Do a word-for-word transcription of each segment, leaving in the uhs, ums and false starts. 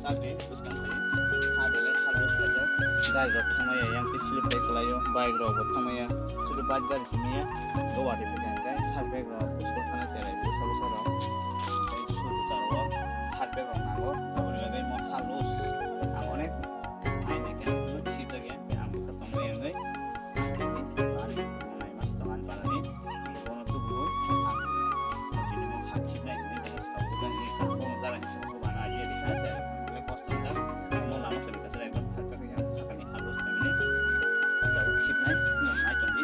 Tabdi bwskang khai ha belai ha loss khaijak. Gari rok thangmaya yang tei slip bai kwlaio, bike rok bo thangmaya, sudu bike gari simiya, Guwahati thangya hwnkhe hardware rok school thana cherai bwsa bwsa rok tei sudu charo hardware rok nango, aboni bagwi mo ha loss ang onek aini khe ang khibjak ya, ang bwkha tongmaya wngwi. Ani mas tong ani banani bono tubu ang tini mo ha khibnai hwnwi bono sa bwkha ni bono jara ni song bana ye di sa le kosto da mo lama sari ka sari ka sakani ha loss family jabo khibnai no mai tong di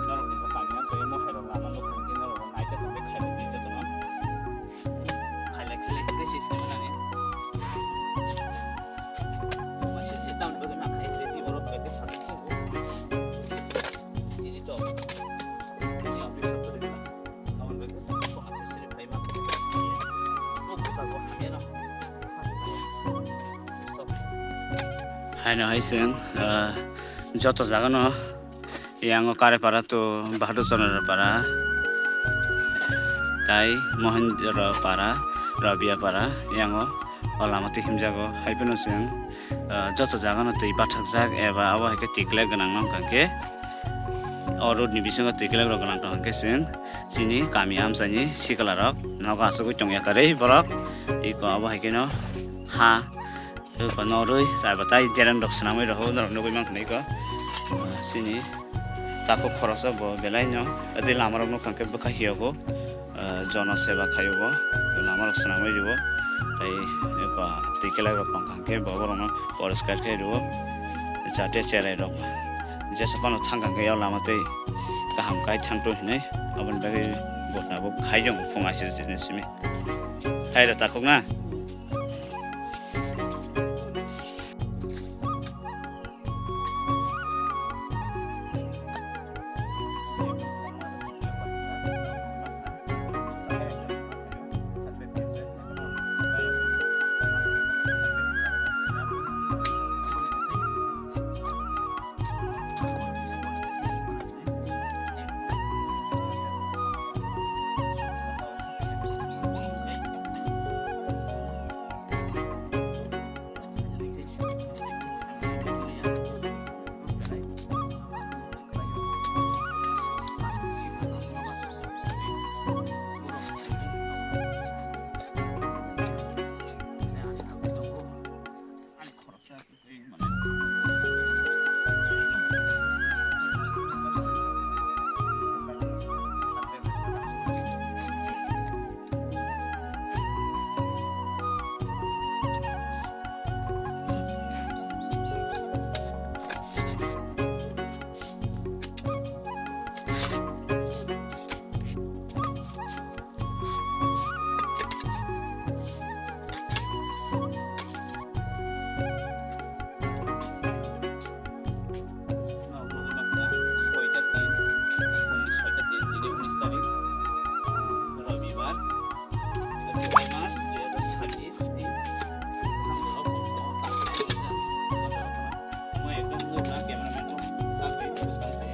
norok ni bwkha ni man tong mo hai rok lama no khum di norok nai ka tong di khai di sa tong. Khailai khailai khailai sis khailai nani. Masih si town bagi nak khailai di borok bagi satu tu. Ini tu. Ini habis satu di mana? Kawan bagi tu aku habis sini khailai mak. Oh, bukan buat khailai lah. Haino hai chwng, ah, joto jaga no. Yang o Karepara to Bahadur Chandra Para, tai Mohendra Para, Rabia Para, yang o, o lama twi himjago. Hai phano chwng, ah, joto jaga no twi bathakjak eba abo hai khe twi klai gwnang no hwnkha khe, o road ni bisingo twi klai rok gwnang tong hwnkhe chwng chini kami amchaini sikla rok nogo asugwi tong ya kwrwi borok. Iko abo hai khe no ha Eko norwi, aba tai dereng rok swnamwi rw, norok nugwi mankha iko. Chini takhuk khoroksa bo belai no, tei lama rok nukha khe bwkha hiyogo, jono seba khaio bo, lama rok swnamwi rwo, tei eko twi kelai rok mankha khe bo borok no poriskar khe rwo, jate cherai rok jesa phano thangkha khe o lama tei kaham kai thangtwi hinwi, aboni bagwi bo tabuk khai jong phung aisir simi. Hai rw takhuk na. Soita tin, phungni soita tin, tini unis tarik, Robibar, March dui hajar sabbish ni bwskango rok bo tang khe mo ekdom murna cameraman rok tang khe bwskang khe.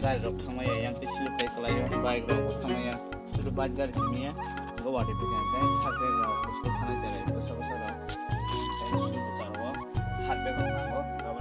Gari rok thangmaya yang tei slip bai kwlaio, bike rok bo thangmaya, sudu bike gari simiya, Guwahati thangya khe hardware rok school thana cherai bwsa bwsa rok tei sudu charo hardware rok nango.